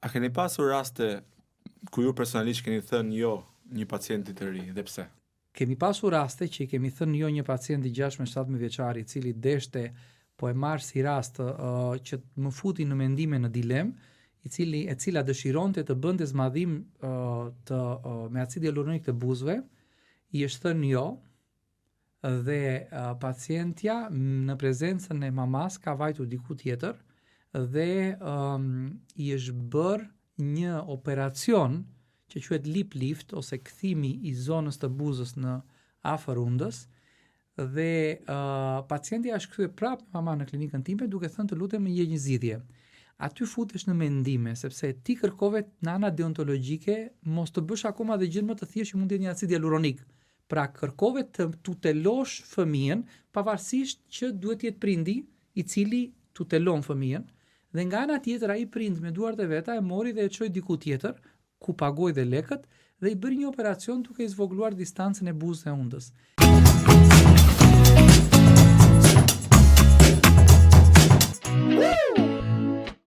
A keni pasur raste ku ju personalisht keni thënë jo një pacienti të ri dhe pse? Kemi pasur raste që i kemi thënë jo një pacienti 16-17 vjeçar i cili deshte po e marr si rast uh, që më futi në mendime në dilemë, i cili e cila dëshironte të bënte zmadhim uh, të uh, me acid hialuronik të buzëve, i është thënë jo dhe uh, pacientja në prezencën e mamas ka vajtur diku tjetër dhe um, i është bërë një operacion që quhet lip lift ose kthimi i zonës të buzës në afër hundës dhe uh, pacientja është kthyer prapë me mama në klinikën time duke thënë të lutem më jep një zgjidhje. Aty futesh në mendime sepse ti kërkove në ana deontologjike mos të bësh akoma dhe gjën më të thjeshtë që mund të jetë një acid hialuronik. Pra kërkove të tutelosh fëmijën pavarësisht që duhet të jetë prindi i cili tutelon fëmijën dhe nga ana tjetër ai prind me duart e veta e mori dhe e çoi diku tjetër ku pagoi dhe lekët dhe i bëri një operacion duke i zvogëluar distancën e buzës e hundës.